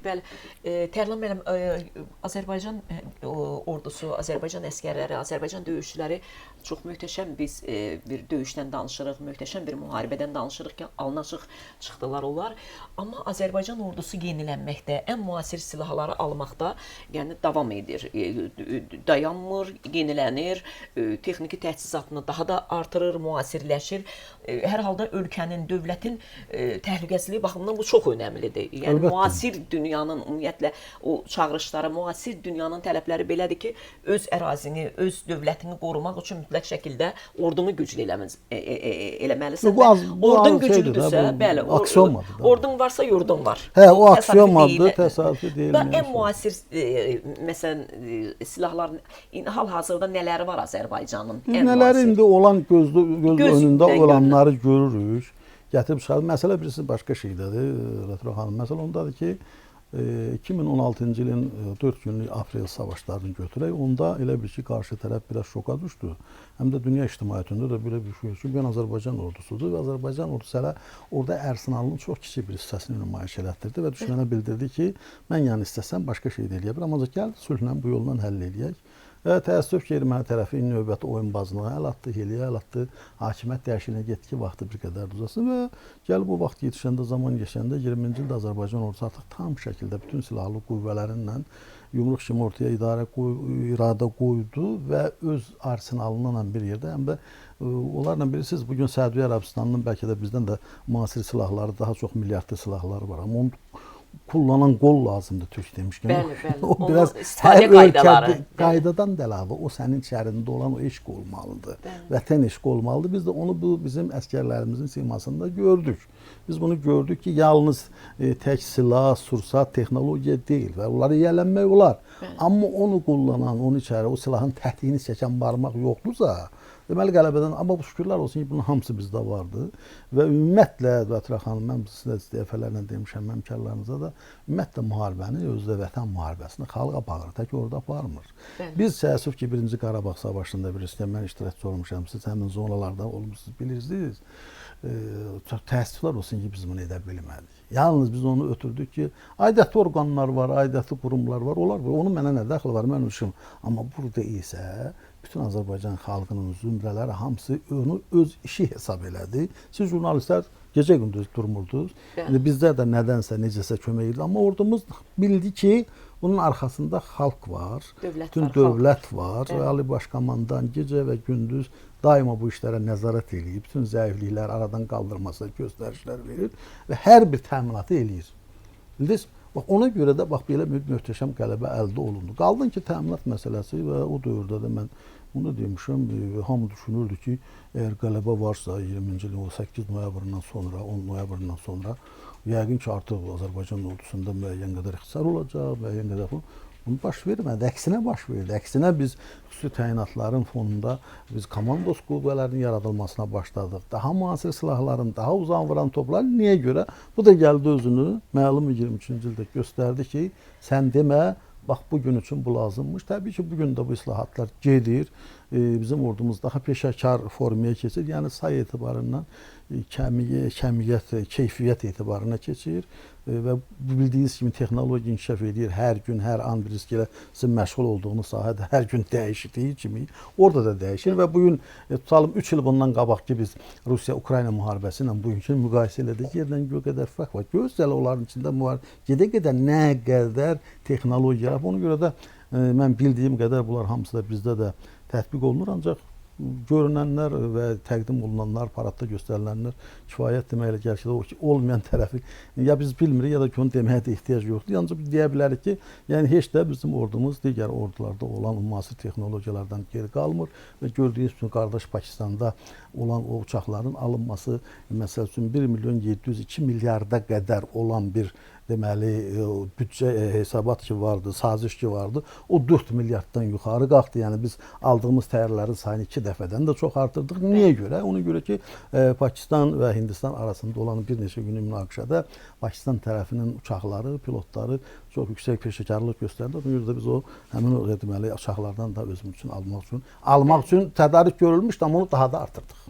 Bəli, Tərlan müəllim, Azərbaycan ordusu, Azərbaycan əsgərləri, Azərbaycan döyüşçüləri çox möhtəşəm biz bir döyüşdən danışırıq, möhtəşəm bir müharibədən danışırıq ki, alnı-açıq çıxdılar onlar. Amma Azərbaycan ordusu yenilənməkdə, ən müasir silahları almaqda, yəni davam edir. Dayanmır, yenilənir, texniki təchizatını daha da artırır, müasirləşir. Hər halda ölkənin, dövlətin təhlükəsizliyi baxımından bu çox önəmlidir. Yəni Əlbəttə. Müasir dünyanın ümumiyyətlə o çağırışları, müasir dünyanın tələbləri belədir ki, öz ərazini, öz dövlətini qorumaq üçün mütləq şəkildə ordunu güclü eləməlisən. Bu az- bu Ordun az şeydir güclüdürsə, da, bu bəli, aksiomadır da. Ordun varsa yurdun var. Hə, o Təsadüfi aksiomadır, deyil. təsadüfi deyil. Və ən müasir məsələn silahların hal-hazırda nələri var Azərbaycanın? Ən Nələri müasir. indi olan gözlü göz, Göz önündə görünür. olanları görürük. Gətirib çıxarır. Məsələ birisi başqa şeydədir, Rətura xanım. Məsələ ondadır ki, 2016-cı ilin 4 günlük aprel savaşlarını götürək. Onda elə bil ki, qarşı tərəf biraz şoka düşdü. Həm də dünya ictimaiyyətində də belə bir şey ki, bu Azərbaycan ordusudur və Azərbaycan ordusu hələ orada ərsenalının çox kiçik bir hissəsini nümayiş elətdirdi və düşmənə bildirdi ki, mən yəni istəsəm başqa şey də eləyə bilərəm, ancaq gəl sülhlə bu yolla həll eləyək. Və təəssüf ki, erməni tərəfi növbəti oyunbazlığa əl atdı, hiyləyə əl atdı, hakimiyyət dəyişikliyinə getdi ki, vaxtı bir qədər uzasın və gəl bu vaxt yetişəndə, zaman keçəndə 20-ci ildə Azərbaycan ordusu artıq tam şəkildə bütün silahlı qüvvələrinlə yumruq kimi ortaya iradə qoydu və öz arsenalıyla bir yerdə, həm də onlarla bilirsiniz, bugün Səudiyyə Ərəbistanının bəlkə də bizdən də müasir silahları, daha çox milyardlı silahları var, amma onu kullanan qol lazımdır türk demişkən. Bəli, bəli. O biraz Onun istifadə hər ölkədə qaydaları. Qaydadan da əlavə o sənin içərində olan o eşq olmalıdır. Bəli. Vətən eşqi olmalıdır. Biz də onu bu bizim əsgərlərimizin simasında gördük. Biz bunu gördük ki, yalnız tək silah, sursat, texnologiya deyil və onları yiyələnmək olar. Bəli. Amma onu kullanan, onu içəri, o silahın tətiyini çəkən barmaq yoxdursa, deməli qələbədən, amma bu şükürlər olsun ki, bunun hamısı bizdə vardı. Və ümumiyyətlə, Rətura xanım, mən sizə dəfələrlə demişəm, həmkarlarınıza da, ümumiyyətlə müharibəni, özü də vətən müharibəsini xalq aparır, tək orada aparmır. Bəli. Biz təəssüf ki, Birinci Qarabağ Savaşında bilirsiniz, mən iştirakçı olmuşam, siz həmin zonalarda olmuşsunuz, bilirsiniz. Çox təəssüflər olsun ki, biz bunu edə bilmədik. Yalnız biz onu ötürdük ki, aidiyyatlı orqanlar var, aidiyyatlı qurumlar var, onlar var. Onun mənə nə dəxli var, mən ölçüm. Amma burada isə bütün Azərbaycan xalqının zümrələri hamısı onu öz işi hesab elədi. Siz jurnalistlər gecə-gündüz durmurdunuz. İndi bizlər də nədənsə, necəsə kömək edirdi. Amma ordumuz bildi ki, bunun arxasında xalq var, dövlət bütün var, dövlət var. Evet. Və Ali Baş Komandan gecə və gündüz daima bu işlərə nəzarət eləyir. Bütün zəiflikləri aradan qaldırmasına göstərişlər verir və hər bir təminatı eləyir. Bildiniz? Bax ona görə də bax belə möhtəşəm qələbə əldə olundu. Qaldın ki, təminat məsələsi və o dövrdə də mən bunu demişəm, hamı düşünürdü ki, əgər qələbə varsa 20-ci ilin 8 noyabrından sonra, 10 noyabrından sonra yəqin ki, artıq Azərbaycan ordusunda müəyyən qədər ixtisar olacaq, müəyyən qədər bu. Bunu baş vermədi, əksinə baş verdi. Əksinə biz xüsusi təyinatların fonunda biz komandos qüvvələrinin yaradılmasına başladıq. Daha müasir silahların, daha uzaq vuran toplar niyə görə? Bu da gəldi özünü məlum 23-cü ildə göstərdi ki, sən demə, bax bu gün üçün bu lazımmış. Təbii ki, bu gün də bu islahatlar gedir. Bizim ordumuz daha peşəkar formaya keçir. Yəni say etibarından kəmiyyət, keyfiyyət etibarına keçir və bildiyiniz kimi texnologiya inkişaf edir. Hər gün, hər an bilirsiniz ki, sizin məşğul olduğunuz sahədə hər gün dəyişdiyi kimi orada da dəyişir və bu gün tutalım 3 il bundan qabaq ki, biz Rusiya-Ukrayna müharibəsi ilə bugünkü müqayisə elədik, yerdən göyə qədər fərq var. Gözəl onların içində müharibə gedə-gedə nə qədər texnologiya. Ona görə də mən bildiyim qədər bunlar hamısı da bizdə də tətbiq olunur, ancaq görünənlər və təqdim olunanlar, paradda göstərilənlər kifayət demək elə gəlir ki, o ki, olmayan tərəfi ya biz bilmirik, ya da ki, onu deməyə də ehtiyac yoxdur. Ancaq biz deyə bilərik ki, yəni heç də bizim ordumuz digər ordularda olan müasir texnologiyalardan geri qalmır və gördüyünüz kimi qardaş Pakistanda olan o uçaqların alınması, məsəl üçün 1 milyon 702 milyarda qədər olan bir deməli büdcə hesabat ki vardı, saziş ki vardı, o 4 milyarddan yuxarı qalxdı. Yəni biz aldığımız təyyarələrin sayını 2 dəfədən də çox artırdıq. Niyə görə? Ona görə ki, Pakistan və Hindistan arasında olan bir neçə günlük münaqişədə Pakistan tərəfinin uçaqları, pilotları çox yüksək peşəkarlıq göstərdi. Ona görə də biz o həmin o deməli uçaqlardan da özümüz üçün almaq üçün tədarük görülmüşdü, amma onu daha da artırdıq.